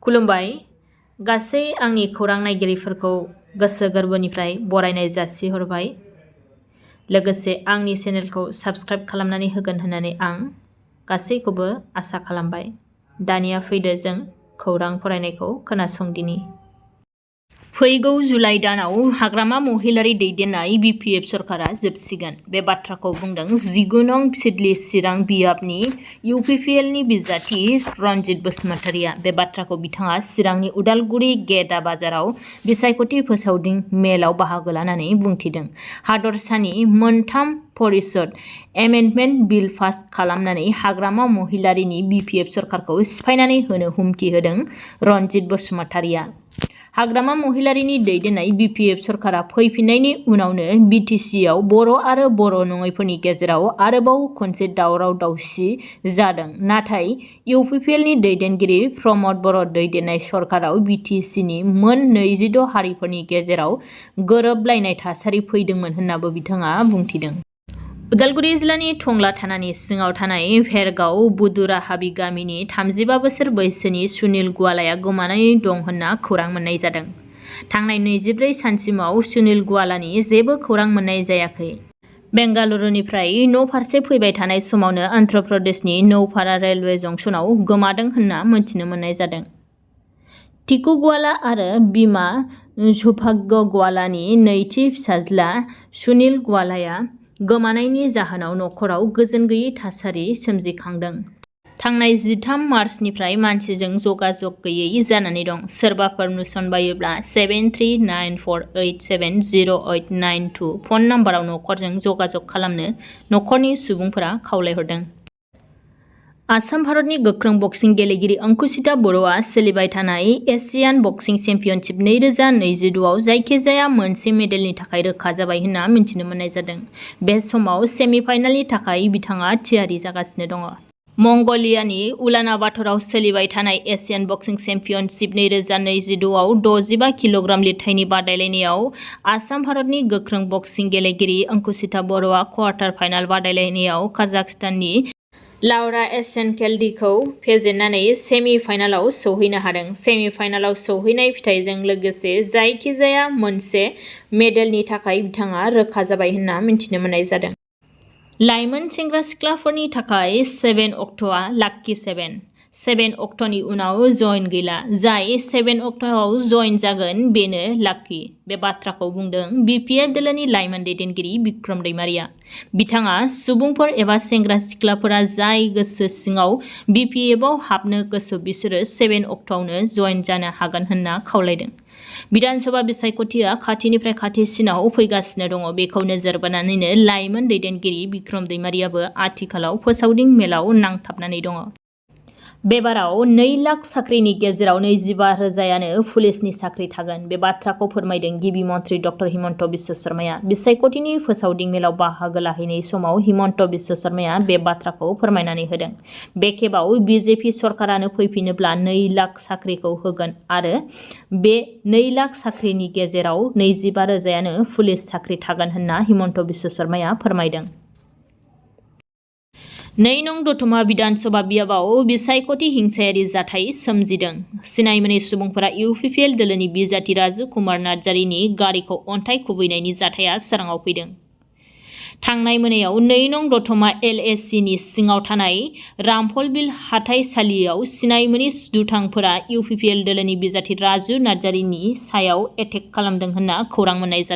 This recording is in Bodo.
खुलुमबाय गासै आंनि खौरां नायगिरिफोरखौ गोसो गोरबोनिफ्राय बरायनाय जासिहरबाय। लोगोसे आंनि चेनेलखौ साबस्क्राइब खालामनानै होगोन होननानै आं गासैखौबो आसा खालामबाय। दानिया फैदो जों खौरां फरायनायखौ खोनासंदिनि। फैगौ जुलाइ दानाव हाग्रामा महिलारि दैदेननाय बिपिएफ सरकारा जोबसिगोन। बे बाथ्राखौ बुंदों 19 नं सिडली चिरां बियाबनि इउपिपिएलनि बिजाथि रनजित बसुमतारिया। बे बाथ्राखौ बिथाङा चिरांनि उदालगुरि गेदा बाजाराव बिसायख'थि फोसावदिं मेलाव बाहागो लानानै बुंथिदों। हादरसानि मोनथाम परिषद एमेन्डमेन्ट बिल पास खालामनानै हाग्रामा महिलारिनि बिपिएफ सरकारखौ सिफायनानै होनो हुमखि होदों रनजित बसुमतारिया। हाग्रामा महिलारिनि दैदेननाय बिपिएफ सरकारा फैफिन्नायनि उनावनो बिटिसिआव बर' आरो बर' नङैफोरनि गेजेराव आरोबाव खनसे दावराव दावसि जादों। नाथाय इउपिपिएलनि दैदेनगिरि प्रमद बर' दैदेननाय सरकाराव बिटिसिनि मोन 26 हारिफोरनि गेजेराव गोरोबलायनाय थासारि फैदोंमोन होन्नाबो बिथाङा बुंथिदों। उदालगुरि जिल्लानि टंला थानानि सिङाव थानाय भेरगाव बुदुराहाबि गामिनि 35 बोसोर बैसोनि सुनिल गुवालाया गोमानानै दं होनना खौरां मोननाय जादों। थांनाय 24 सानसिमाव सुनिल गुवालानि जेबो खौरां मोननाय जायाखै। बेंगालुरुनिफ्राय न'फारसे फैबाय थानाय समावनो अन्ध्र प्रदेशनि नौपारा रेलवे जंक्शनाव गोमादों होनना मोनथिनो मोननाय जादों। टिकु गुवाला आरो बिमा सौभाग्य गुवालानि नैथि फिसाज्ला सुनिल गुवालाया गोमानायनि जाहोनाव नखराव गोजोन गैयै थासारि सोमजिखांदों। थांनाय 13 मार्चनिफ्राय मानसिजों जगाजग गैयै जानानै दं। सोरबाफोर नुसनबायोब्ला 7394870892 फन नाम्बाराव नखरजों जगाजग खालामनो नखरनि सुबुंफोरा खावलायहरदों। आसाम भारतनि गोख्रों बक्सिं गेलेगिरि अंकुचिता बर'आ सोलिबाय थानाय एशियान बक्सिं चेम्पियनशिप 2026 आव जायखिजाया मोनसे मेडेलनि थाखाय रोखा जाबाय होनना मिथिनो मोननाय जादों। बे समाव सेमिफाइनालनि थाखाय बिथाङा थियारि जागासिनो दङ। मंगलियानि उलानबाटराव सोलिबाय थानाय एशियान बक्सिं चेम्पियनशिप 2026 आव 65 किल'ग्राम लिरथायनि बादायलायनायाव आसाम भारतनि गोख्रों बक्सिं गेलेगिरि अंकुचिता बर'आ क्वार्टार फाइनाल बादायलायनायाव काजाखस्ताननि लाउरा एसेनकेल्डीखौ फेजेननानै सेमि फाइनालाव सौहैनो हादों। सेमि फाइनालाव सौहैनाय फिथाइजों लोगोसे जायखिजाया मोनसे मेडेलनि थाखाय बिथाङा रोखा जाबाय होनना मिथिनो मोननाय जादों। लाइमोन सेंग्रा सिख्लाफोरनि थाखाय 7 अक्ट'आ लाक्की 7 अक्ट'नि उनाव जइन गैला। जाय 7 अक्ट'आव जइन जागोन बेनो लाक्की। बे बाथ्राखौ बुंदों बिपिएफ दोलोनि लाइमोन दैदेनगिरि बिक्रम दैमारिया। बिथाङा सुबुंफोर एबा सेंग्रा सिख्लाफोरा जाय गोसो सिङाव बिपिएफआव हाबनो गोसो बिसोरो 7 अक्ट'आवनो जइन जानो हागोन होनना खावलायदों। बिधानसभा बिसायख'थिया खाथिनिफ्राय खाथिसिनाव फैगासिनो दङ। बेखौ नोजोर बोनानैनो लाइमोन दैदेनगिरि बिक्रम दैमारियाबो आथिखालाव फोसावदिं मेलाव नांथाबनानै दङ। बेबाराव 2 लाख साख्रिनि गेजेराव 25,000यानो पुलिसनि साख्रि थागोन। बे बाथ्राखौ फोरमायदों गिबि मन्थ्रि डक्टर हिमन्त बिश्व शर्माया। बिसायख'थिनि फोसावदिं मेलाव बाहागो लाहैनाय समाव हिमन्त बिश्व शर्माया बे बाथ्राखौ फोरमायनानै होदों। बे खेबाव बिजेपि सरकारानो फैफिनोब्ला 2 लाख साख्रिखौ होगोन आरो बे 2 लाख साख्रिनि गेजेराव 25,000यानो पुलिस साख्रि थागोन होनना हिमन्त बिश्व शर्माया फोरमायदों। 2 नं दतमा बिधानसभा बियाबाव बिसायख'थि हिंसायारि जाथाय सोमजिदों। सिनाय मोनै सुबुंफोरा इउपिपिएल दोलोनि बिजाथि राजु कुमार नार्जारिनि गारिखौ अन्थाइ खुबैनायनि जाथाया सोराङाव फैदों। थांनाय मोनायाव 2 नं दतमा एलएसिनि सिङाव थानाय रामफलबिल हाथाइसालियाव सिनाय मोनै दुथांफोरा इउपिपिएल दोलोनि बिजाथि राजु नार्जारिनि सायाव एटेक खालामदों होनना खौरां मोननाय जादों।